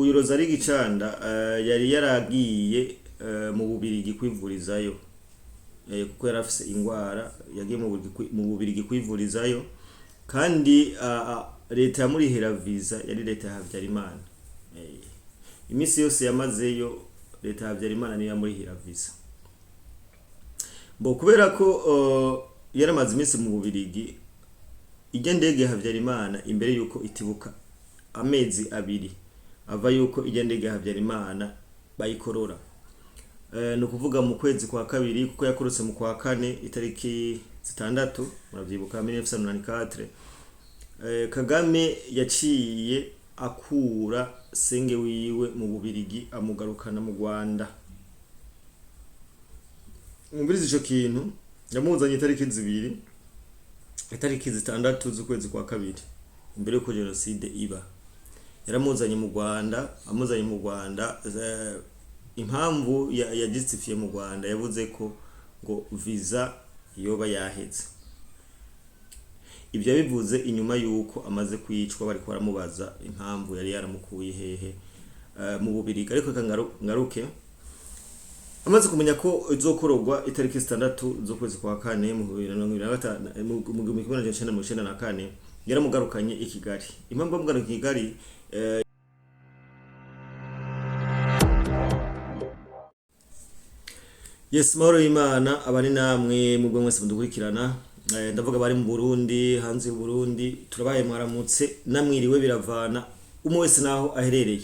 Uyu Rosalie Gicanda yari yaragiye mu Bubirigi kwivurizayo, kuko yari afise ingwara. Yagiye mu Bubirigi kwivurizayo, kandi leta yamurihira visa yari leta ya Habyarimana. Iminsi yose yamazeyo, leta ya Habyarimana niyo yamurihira visa. Bo kubera ko yaramaze iminsi mu Bubirigi, ijya ndege ya Habyarimana, imbere yuko itibuka, amezi 2 ava yuko ijya ndege ya Habyarimana bayikorora, ni ukuvuga mu kwezi kwa kabiri, kuko yakorotse mu kwa kane itariki 6, murabyibuka, 1994. Kagame yaciye akura senge wiwe mu Bubirigi, amugarukana mu Rwanda. Mwumvirize ico kintu: yamuzanye itariki 2, itariki 6 z'ukwezi kwa kabiri, imbere yuko jenoside iba. Yaramuzanye mu Rwanda. Amuzanye mu Rwanda, impamvu yajustifiye mu Rwanda, yavuze ko ngo visa yoba yaheze. Ibyo yabivuze inyuma yuko amaze kwicwa, bariko baramubaza impamvu yari yaramukuye hehe, mu Bubirigi. Ariko reka ngaruke. Amaze kumenya ko izokororwa itariki 6 z'ukwezi kwa kane mu 2025, mu 1994, yaramugarukanye i Kigali. Impamvu yamugarukanye i Kigali, yes, mahoro y'Imana abari namwe mubwo mwese mudukurikirana. Ndavuga bari mu Burundi, hanze y'u Burundi, turabaye mwaramutse namwiriwe, biravana umwe wese naho aherereye.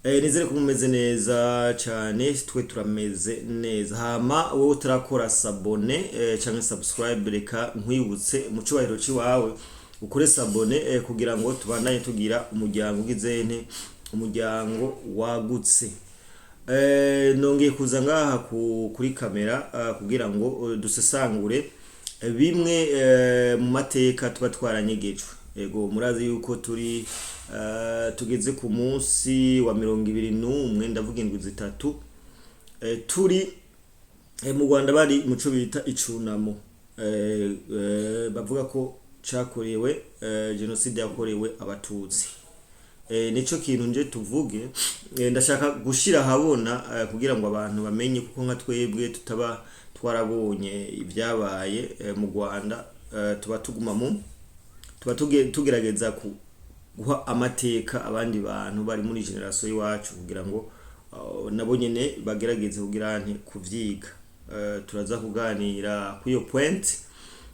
Nizere ko mumeze neza cyane, twe turameze neza. Hama wowe utarakora s'abonner canke subscribe, reka nkwibutse mu cubahiro ciwawe ukore s'abonner, kugira ngo tubandanye tugira umuryango ugize nte, umuryango wagutse. Nongeye kuza ngaha kuri kamera kugira ngo dusesangure bimwe mu mateka tuba twaranyegejwe. Ego, murazi yuko turi tugeze ku munsi wa 21, ndavuga indwi 3, turi mu Rwanda bari mu co bita icunamo, bavuga ko cakorewe jenoside yakorewe Abatutsi. Nico kintu nje tuvuge. Ndashaka gushira ahabona kugira ngo abantu bamenye, kuko nka twebwe tutaba twarabonye ibyabaye mu Rwanda, tuba tuguma mu tuba tugerageza guha amateka abandi bantu bari muri génération y'iwacu, kugira ngo nabo nyene bagerageze kugira nti kuvyiga. Turaza kuganira kuri iyo point,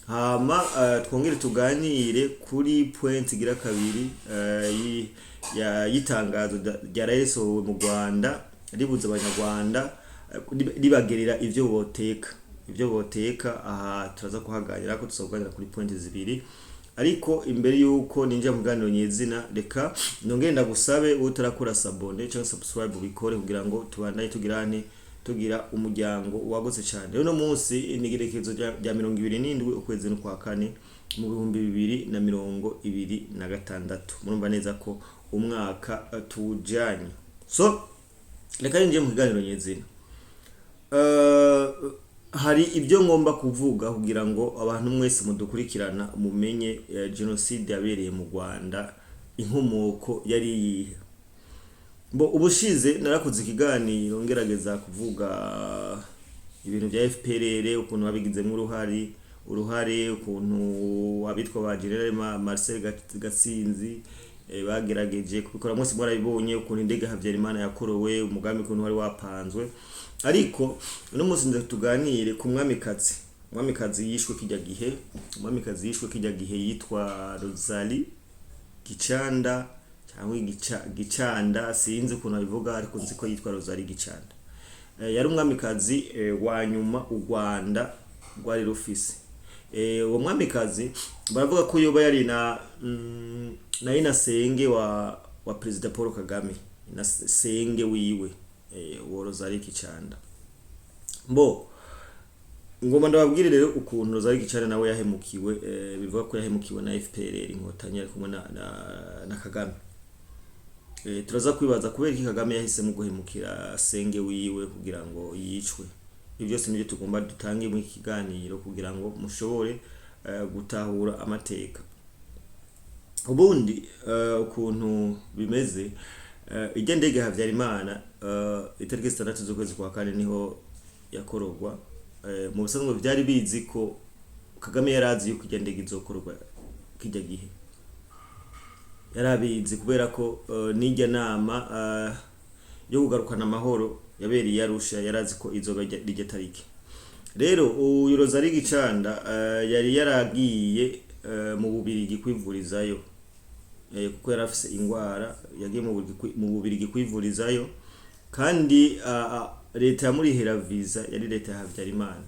hama twongere tuganire kuri point igira kabiri y'itangazo ryaraye risohowe mu Rwanda, ribuza Abanyarwanda, ribagerera ivyo boteka, ivyo boteka. Aha turaza kuhaganira ko tuza kuri point zibiri. Ariko imbere yuko ninjira mu kiganiro nyezina, reka nongere ndagusabe, utarakora s'abonner cyangwa subscribe, ubikore kugira ngo tubandanye tugirane tugira umuryango wagutse cyane. Rero uno munsi ni igerekezo rya 27 ukwezi n'ukwa kane mu 2026. Murumva neza ko umwaka tuwujanye. So reka ninjiye mu kiganiro nyezina. Hari ibyo ngomba kuvuga kugira ngo abantu mwese mudukurikirana mumenye jenoside yabereye mu Rwanda inkomoko yari iyihe. Bo ubushize narakoze ikiganiro ngerageza kuvuga ibintu bya FPR, ukuntu babigizemo uruhare, ukuntu abitwa ba General Marcel Gatsinzi bagerageje kubikora. Mwese mwarabibonye ukuntu indege Habyarimana yakorowe, umugambi ukuntu wari wapanzwe. Ariko uno munsi nze tuganire ku mwamikazi, umwamikazi yishwe kijya gihe. Umwamikazi yishwe kijya gihe yitwa Rosalie Gicanda cyangwa Gicanda, sinzi ukuntu abivuga, ariko nzi ko yitwa Rosalie Gicanda. Yari umwamikazi wa nyuma u Rwanda rwari rufise. Uwo mwamikazi baravuga ko yoba yari na inasenge wa Perezida Paul Kagame, na senge wiwe, uwo Rosalie Gicanda. Mbo ngoma ndababwire rero ukuntu Rosalie Gicanda nawe yahemukiwe, bivuga ko yahemukiwe na FPR Inkotanyi ari kumwe na Kagame. Turaza kwibaza kubera iki Kagame yahisemo guhemukira senge wiwe kugira ngo yicwe. Ibyo byose nibyo tugomba dutange muri iki kiganiro kugira ngo mushobore gutahura amateka. Ubundi ukuntu bimeze, Ijya ndege ya Habyarimana, itariki 6 z'ukwezi kwa kane niho yakorogwa. Mu busanzwe byari bizi ko Kagame yari azi yuko ijya ndege izokorwa kijya gihe, yari abizi kubera ko n'ijya nama yo kugarukana amahoro yabereye i Arusha, yari azi ko izoba rijya tariki. Rero uyu Rosalie Gicanda yari yaragiye mu Bubirigi kwivurizayo, kuko yari afise ingwara. Yagiye mu Bubirigi kwivurizayo, kandi leta yamurihera visa yari leta ya Habyarimana.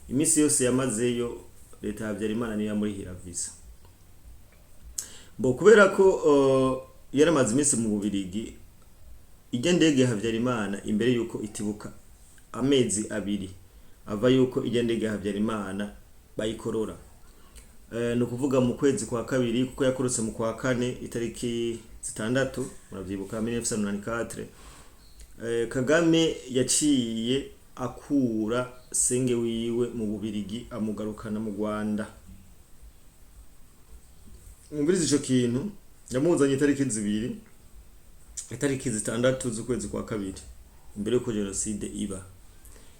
Iminsi yose yamazeyo, leta ya Habyarimana niyo yamurihera visa. Bo kubera ko yaramaze iminsi mu Bubirigi, ijya ndege ya Habyarimana imbere yuko itibuka amezi 2 ava yuko ijya ndege ya Habyarimana bayikorora, ni ukuvuga mu kwezi kwa kabiri, kuko yakorotse mu kwa kane itariki 6, muravyibuka, 1994. Kagame yaciye akura senge wiwe mu Bubirigi, amugarukana mu Rwanda. Mwumvirize ico kintu: yamuzanye itariki 2, itariki 6 z'ukwezi kwa kabiri, imbere yuko jenoside iba.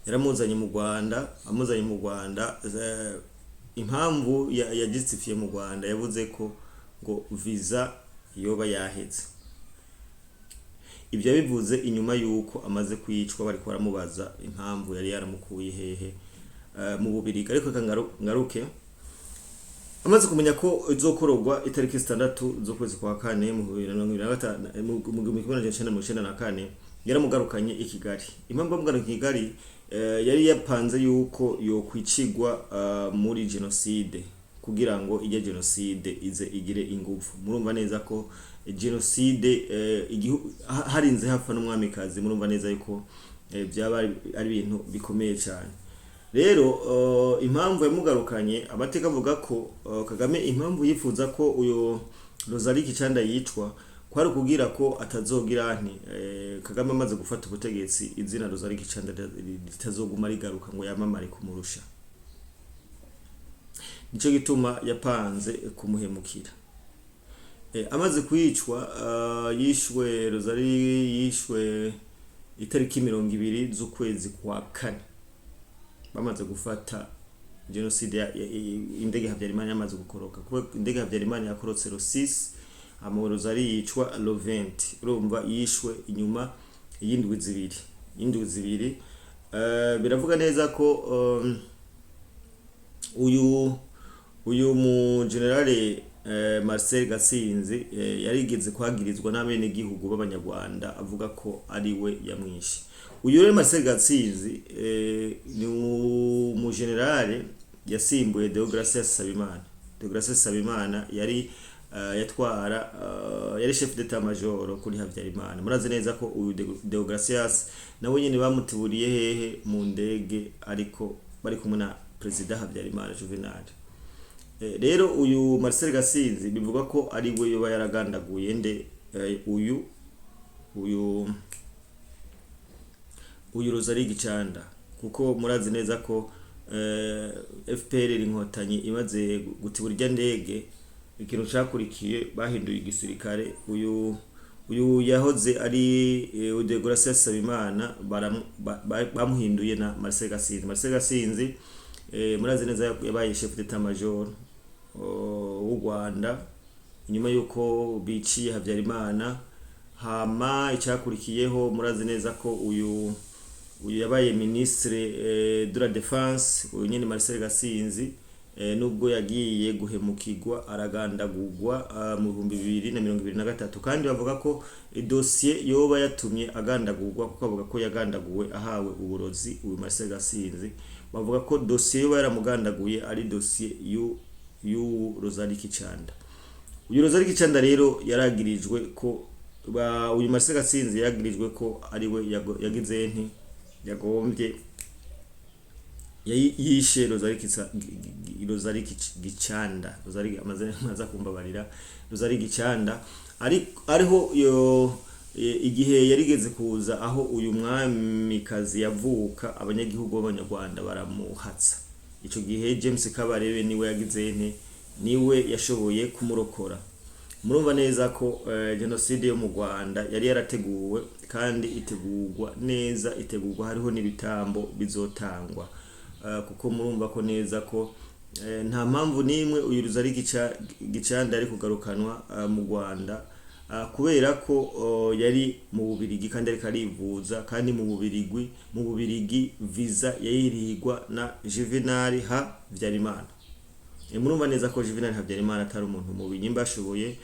Yaramuzanye mu Rwanda. Amuzanye mu Rwanda, impamvu yagisifiye mu Rwanda, yavuze ko ngo visa yoba yaheze. Ibyo yabivuze inyuma yuko amaze kwicwa, bariko baramubaza impamvu yari yaramukuye hehe, mu Bubirigi. Ariko reka ngaruke. Amaze kumenya ko izokorogwa itariki 6 z'ukwezi kwa kane mu 2025, mu 1994, yaramugarukanye i Kigali. Impamvu yamugarukanye i Kigali, yari yapanze yuko yokwicigwa muri jenoside, kugira ngo ijya jenoside ize igire ingufu. Murumva neza ko jenoside, harinze hapfa n'umwamikazi, murumva neza yuko byaba ari ibintu bikomeye cyane. Rero impamvu yamugarukanye, amateka avuga ko Kagame impamvu yifuza ko uyo Rosalie Gicanda yicwa kwari ukugira ko atazogira nti Kagame amaze gufata ubutegetsi, izina Rosalie Gicanda ritazoguma rigaruka ngo yamamare kumurusha. Nico gituma yapanze kumuhemukira. Amaze kwicwa, yishwe, Rosalie yishwe itariki 20 z'ukwezi kwa kane, bamaze gufata jenoside, indege Habyarimana yamaze gukoroka, kuko indege Habyarimana yakorotse le 6, hama Rosalie yicwa le 20. Urumva yishwe inyuma y'indwi 2, y'indwi 2. Biravuga neza ko uyu mu generale Marcel Gatsinzi yarigeze kwagirizwa n'abenegihugu b'Abanyarwanda, avuga ko ari we yamwishe. Uyu rero Marcel Gatsinzi ni umu generale yasimbuye Deogratias Sabimana. Deogratias Sabimana yari yatwara, yari chef d'état major kuri Habyarimana. Murazi neza ko uyu Deogratias nawe nyene bamutuburiye hehe? Mu ndege, ariko bari kumwe na Perezida Habyarimana Juvenal. Rero uyu Marcel Gatsinzi bivuga ko ari we yoba yaragandaguye nde? Uyu Rosalie Gicanda, kuko murazi neza ko FPR Inkotanyi imaze gutibura irya ndege, ikintu cakurikiye bahinduye igisirikare. Uyu yahoze ari Deogratias Sabimana bamuhinduye na Marcel Gatsinzi. Marcel Gatsinzi, murazi neza yabaye chef d'état major w'u Rwanda inyuma yuko biciye Habyarimana. Hama icyakurikiyeho, murazi neza ko uyu yabaye ministre de la défense, uyu nyene Marcel Gatsinzi, nubwo yagiye guhemukirwa aragandagurwa mu 2023. Kandi bavuga ko dosiye yoba yatumye agandagurwa, kuko bavuga ko yagandaguwe ahawe uburozi, uyu Marcel Gatsinzi, bavuga ko dosiye yoba yaramugandaguye ari dosiye y'uwu Rosalie Gicanda. Uyu Rosalie Gicanda rero yaragirijwe ko uyu Marcel Gatsinzi yaragirijwe ko ari we yagize nti yagombye yishe Rosalie Gicanda. Rosalie, amazina maza kumbabarira, Rosalie Gicanda. Ariho yo igihe yarigeze kuza aho uyu mwamikazi yavuka, abanyagihugu b'Abanyarwanda baramuhatsa. Ico gihe James Kabarebe niwe yagize nte, niwe yashoboye kumurokora. Murumva neza ko jenoside yo mu Rwanda yari yarateguwe kandi itegurwa neza, itegurwa hariho n'ibitambo bizotangwa. Kuko murumva ko neza ko nta mpamvu n'imwe uyu Ruzari Gicanda ari kugarukanwa mu Rwanda, kubera ko yari mu Bubirigi kandi ariko arivuza, kandi mu Bubirigi visa yayirihirwa na Juvenal Habyarimana. Murumva neza ko Juvenal Habyarimana atari umuntu mubi, nyimba ashoboye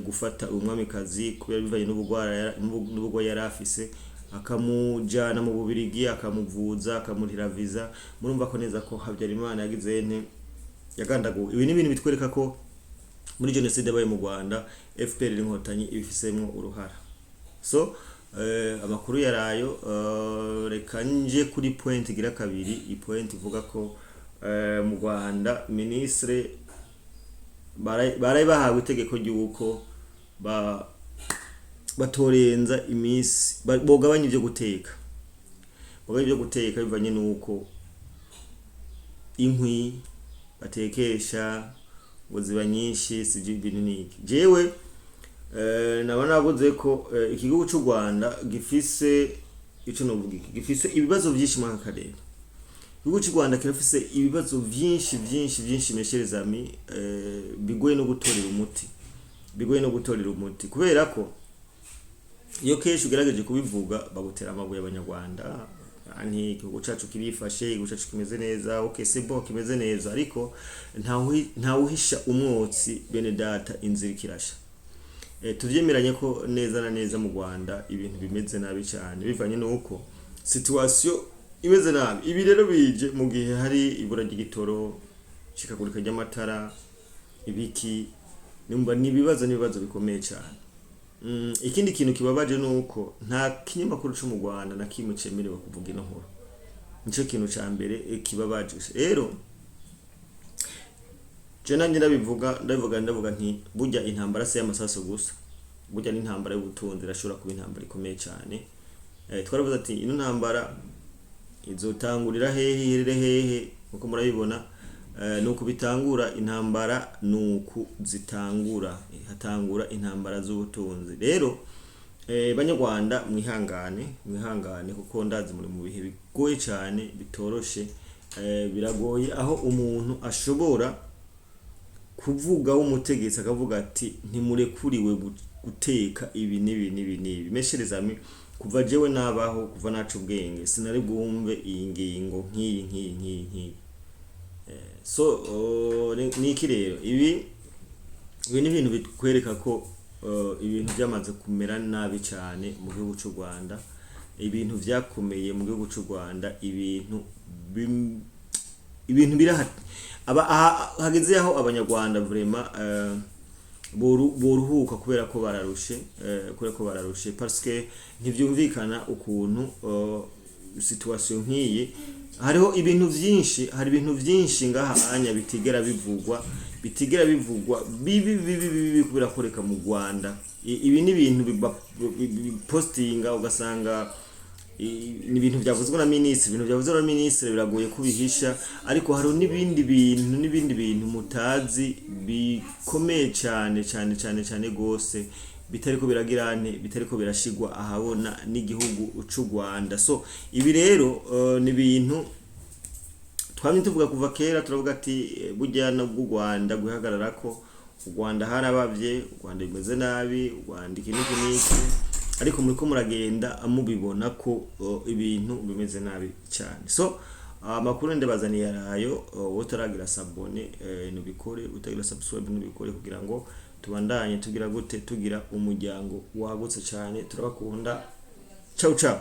gufata umwamikazi kubera bivanye n'ubugwa yari afise, akamujana mu Bubirigi, akamuvuza, akamurihira visa. Murumva ko neza ko Habyarimana yagize nte? Yagandaguwe. Ibi ni ibintu bitwereka ko muri jenoside yabaye mu Rwanda, FPR Inkotanyi ibifisemwo uruhara. So amakuru yarayo. Reka nje kuri point igira kabiri, i point ivuga ko mu Rwanda ministre baraye bahawe itegeko ry'uko batorenza iminsi, bogabanya ivyo guteka, bogabanya ivyo guteka bivanye n'uko inkwi batekesha ngo ziba nyinshi, sivyo? Ibintu niki jewe naba navuze ko igihugu c'u Rwanda gifise ico novuga iki, gifise ibibazo vyinshi muri aka karere. Igihugu c'u Rwanda kirafise ibibazo vyinshi vyinshi vyinshi, mes chers amis, bigoye no gutorera umuti, bigoye no gutorera umuti, kubera ko iyo kenshi ugerageje kubivuga bagutera amabuye. Abanyarwanda nti igihugu cacu kirifashe, igihugu cacu kimeze neza. Okay, c'est bon, kimeze neza, ariko ntawuhisha umwotsi, bene data, inzira ikirasha. Tuvyemeranye ko neza na neza mu Rwanda ibintu bimeze nabi cyane, bivanye nuko situation imeze nabi. Ibi rero bije mu gihe hari ibura ry'igitoro, cikagurika ry'amatara, ibiki, nimba ni ibibazo, n'ibibazo bikomeye cyane. Ikindi kintu kibabaje nuko nta kinyamakuru cyo mu Rwanda na kimwe cemerewe kuvuga ino nkuru. Nico kintu ca mbere kibabaje. Rero je nanjye ndabivuga, ndabivuga, ndavuga nti burya intambara si y'amasaso gusa, burya n'intambara y'ubutunzi irashobora kuba intambara ikomeye cyane. Twaravuze ati ino ntambara izotangurira hehe, iherere hehe? Nkuko murabibona, nuku bitangura intambara, nuku zitangura, hatangura intambara z'ubutunzi. Rero banyarwanda, mwihangane, mwihangane, kuko ndazi muri mu bihe bigoye cyane, bitoroshe. Biragoye aho umuntu ashobora kuvuga w'umutegetsi akavuga ati ntimurekuriwe guteka ibi n'ibi n'ibi n'ibi. Mes chers amis, kuva jewe nabaho, kuva naca ubwenge, sinari bwumve iyi ngingo nk'iyi nk'iyi nk'iyi nk'iyi. So ni iki rero? Ibi ni ibintu bitwereka ko ibintu byamaze kumera nabi cyane mu gihugu cy'u Rwanda, ibintu vyakomeye mu gihugu cy'u Rwanda, ibintu biraha aba hageze aho abanyarwanda vraiment boruhuka kubera ko bararushe, kubera ko bararushe, parce que ntivyumvikana ukuntu situation nk'iyi. Hariho ibintu vyinshi, hari ibintu vyinshi ngaha anya bitigera bivugwa, bitigera bivugwa, bibi bibi bibi kubera koreka mu Rwanda. Ibi ni ibintu postinga ugasanga ni ibintu byavuzwe na minisitiri, ibintu byavuzwe na minisitiri biragoye kubihisha, ariko hari n'ibindi bintu, n'ibindi bintu mutazi bikomeye cyane cyane cyane cyane gose, bitariko biragirane, bitariko birashigwa ahabona n'igihugu c'u Rwanda. So ibi rero ni ibintu twamye tuvuga kuva kera. Turavuga ati burya nubwo u Rwanda guhagarara ko u Rwanda harabavye, u Rwanda bimeze nabi, u Rwanda iki n'iki n'iki, ariko muriko muragenda mubibona ko ibintu bimeze nabi cyane. So amakuru ndabazaniye arayo. Utaragira s'abonner nubikore, utagira subscribe nubikore, kugira ngo tubandanye tugira gute, tugira umuryango wagutse cyane. Turabakunda, ciao ciao.